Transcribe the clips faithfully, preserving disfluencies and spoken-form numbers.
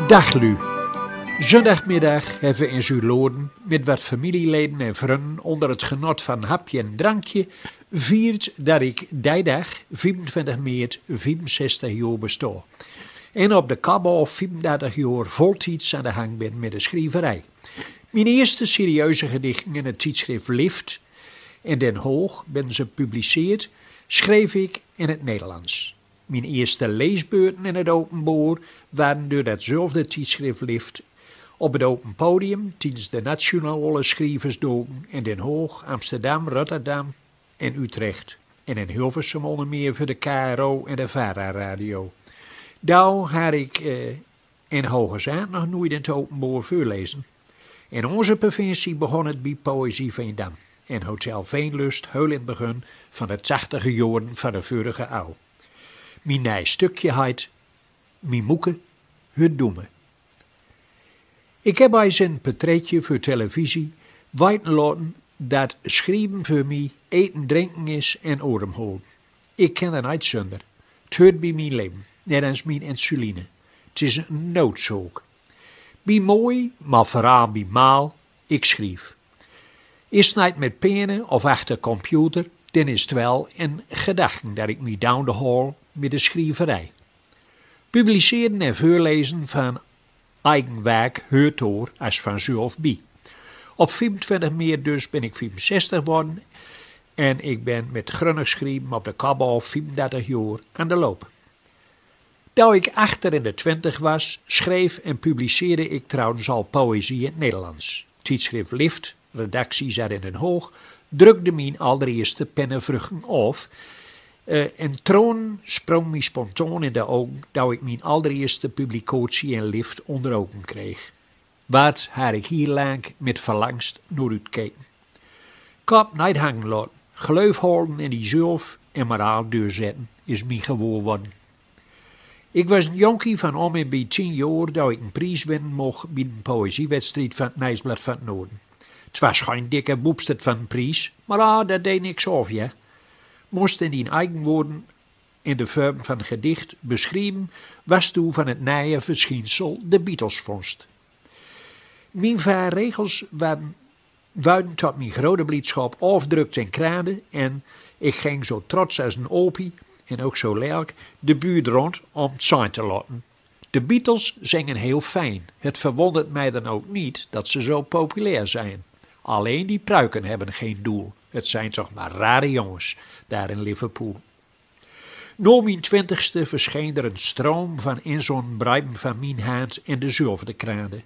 Dag lu. Zundagmiddag hebbe we in Zuloden mit wat familieleden en vrun onder het genot van hapje en drankje vierd dat ik dij dag, viefentwintig meert, viefensestig joor besto. En op de kap aof viefendartig joor voltieds aan de hang bin mit de schrieverij. Mien eerste serieuze gedichten in het tiedschrift Lift in Den Hoog bin ze publiceerd, schreef ik in het Nederlands. Mien eerste leesbeurten in het openboor waren deur datzelfde tiedschrift Lift op het open podium tijdens de Nationale Schrieversdagen in Den Hoog, Amsterdam, Rotterdam en Utrecht. En in Hilversum onder meer voor de K R O en de Vara Radio. Dao had ik eh, in Hoge Zand nog noeit in het openboor veurlezen. In onze provincie begon het bij Poëzie Veendam in Hotel Veenlust, heel in het begin van de tachtiger joren van de vorige eeuw. Mien nij stukje heit Mien moeke hut doeme. Ik heb eis in een portretje voor televisie weiten laten dat schrieven voor mij eten, drinken is en ademholen. Ik kan er niet zonder. Het hoort bij mijn leven, net als mijn insuline. Het is een noodzaak. Bij mooi, maar vooral bij maal, ik schrijf. Is het niet met penne of achter computer, dan is het wel in gedachten dat ik mij down the hall met de schrieverij. Publiceren en veurlezen van eigen werk heurt er als vanzelf bij. Op viefentwintig meert dus ben ik viefensestig worden en ik ben met grunnig schrieven op de kap aof viefendartig joor aan de loop. Toen ik achter in de twintig was, schreef en publiceerde ik trouwens al poëzie in het Nederlands. Tijdschrift Lift, redactie zat in Den Hoog, drukte mijn allereerste pennenvruchten af. Eh, een traon sprong mij spontaan in de ogen toen ik mijn allereerste publicatie in Lift onder ogen kreeg. Wat had ik hier lang met verlangst naar uitkeken. Kop niet hangen laten, geloof houden in jezelf en moraal doorzetten is mij gewoon worden. Ik was een jonkie van om en bij tien joor toen ik een prijs winnen mocht bij een poëziewedstrijd van het Nieuwsblad van het Noorden. Het was geen dikke boepstert van een prijs, maar ah, dat deed niks af, ja. Moest in die eigen woorden in de vorm van gedicht beschrijven wat doe van het nije verschijnsel de Beatles vondst. Mijn vaar regels waren, worden tot mijn grote bliedschap afdrukt in krade en ik ging zo trots als een opie, en ook zo lelijk, de buurt rond om het zijn te laten. De Beatles zingen heel fijn. Het verwondert mij dan ook niet dat ze zo populair zijn. Alleen die pruiken hebben geen doel. Het zijn toch maar rare jongens daar in Liverpool. Na mijn twintigste verscheen er een stroom van inzonbreiben van mijn hand in dezelfde krade.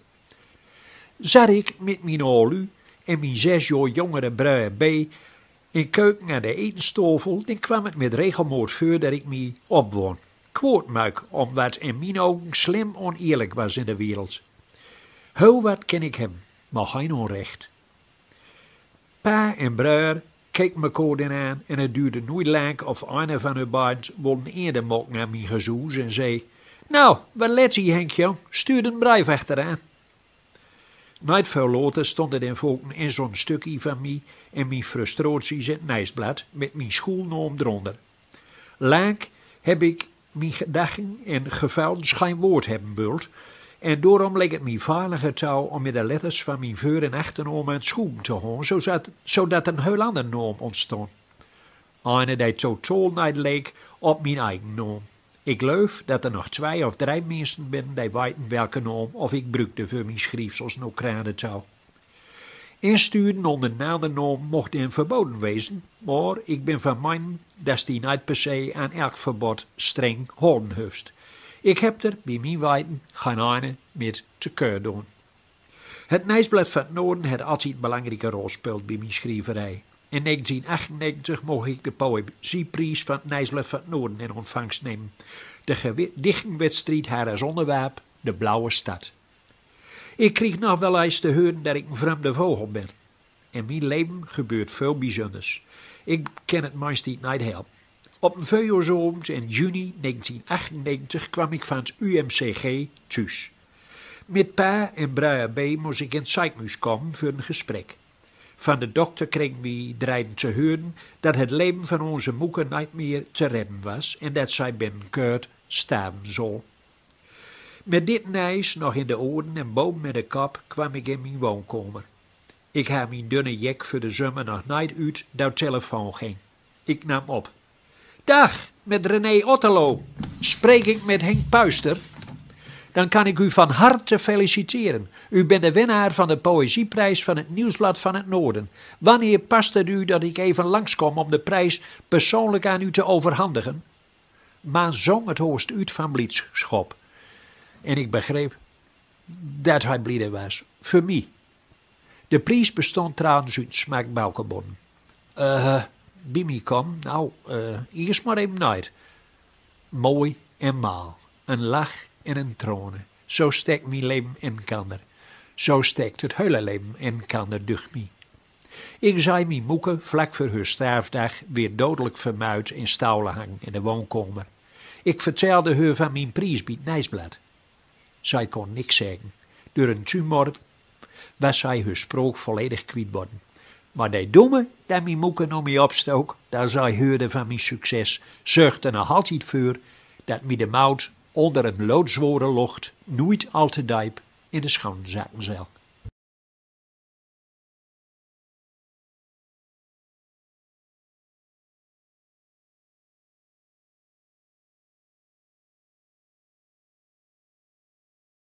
Zat ik met mijn alu en mijn zes joor jongere broer B in keuken aan de etenstafel, dan kwam het met regelmaat voor dat ik mij opwon, kwaad maak om wat in mijn ogen slim oneerlijk was in de wereld. Heel wat ken ik hem, maar geen onrecht. Pa en broer keken mekaar dan aan en het duurde nooit lang of een van hun beiden wol een einde maken aan mijn gezoes en zei: "Nou, wat let je, Henk, jong? Stuur een brief achteraan." Niet veel later stond er dan vaak in zo'n stukje van mij en mijn frustraties in het Nieuwsblad met mijn schoolnaam eronder. Lang heb ik mijn gedachten en gevoelens geen woord hebben wild en daarom leek het mij veiliger toe om met de letters van mijn voor- en achternaam aan het schoen te gaan, zodat, zodat een heel ander naam ontstond. Eine die totaal niet leek op mijn eigen naam. Ik geloof dat er nog twee of drie mensen binnen die weten welke naam of ik bruukte voor mijn schriefsels naar krade toe. Insturen onder een andere naam mocht dan verboden wezen, maar ik ben van mening dat die niet per se aan elk verbod streng houden hoeft. Ik heb er, bij mijn weten, geen eine met te keur doen. Het Nieuwsblad van het Noorden had altijd een belangrijke rol gespeeld bij mijn schrieverij. In negentien achtennegentig mocht ik de poëzieprijs van het Nieuwsblad van het Noorden in ontvangst nemen. De gedichtenwedstrijd had als onderwerp De Blauwe Stad. Ik kreeg nog wel eens te horen dat ik een vreemde vogel ben. In mijn leven gebeurt veel bijzonders. Ik kan het meestal niet helpen. Op een voorjaarsavond in juni negentien achtennegentig kwam ik van het U M C G thuis. Met pa en broer B moest ik in het ziekenhuis komen voor een gesprek. Van de dokter kreeg ik dreigend te horen dat het leven van onze moeke niet meer te redden was en dat zij binnenkort sterven zou. Met dit nijs nog in de oren en boven mien kop kwam ik in mien woonkamer. Ik ha mien dunne jack veur de zomer nog neet oet, doa de telefoon ging. Ik nam op. Dag, met René Otterlo. Spreek ik met Henk Puister? Dan kan ik u van harte feliciteren. U bent de winnaar van de poëzieprijs van het Nieuwsblad van het Noorden. Wanneer past het u dat ik even langskom om de prijs persoonlijk aan u te overhandigen? Maan zong het hoogst uit van bliedschap. En ik begreep dat hij bliede was. Voor mij. De prijs bestond trouwens uit smaakbouwkabonnen. Eh, bij mij kom, nou, eh, eerst maar even uit. Mooi en maal. Een lach en een tranen. Zo stek mijn leven in kander. Zo stek het hele leven in kander, ducht mij. Ik zag mien moeke vlak veur heur sterfdag weer dodelijk vermuid in stoelen hangen in de woonkamer. Ik vertelde heur van mien prijs bij het Nijsblad. Zij kon niks zeggen. Door een tumor was zij heur spraok volledig kwiet worden. Maar de domme die mien moeke noe mij opstook, daar zij heurde van mijn succes, zorgde nog altijd voor dat mij de mout onder een loodzware locht nooit al te diep in de schoen zakken zal.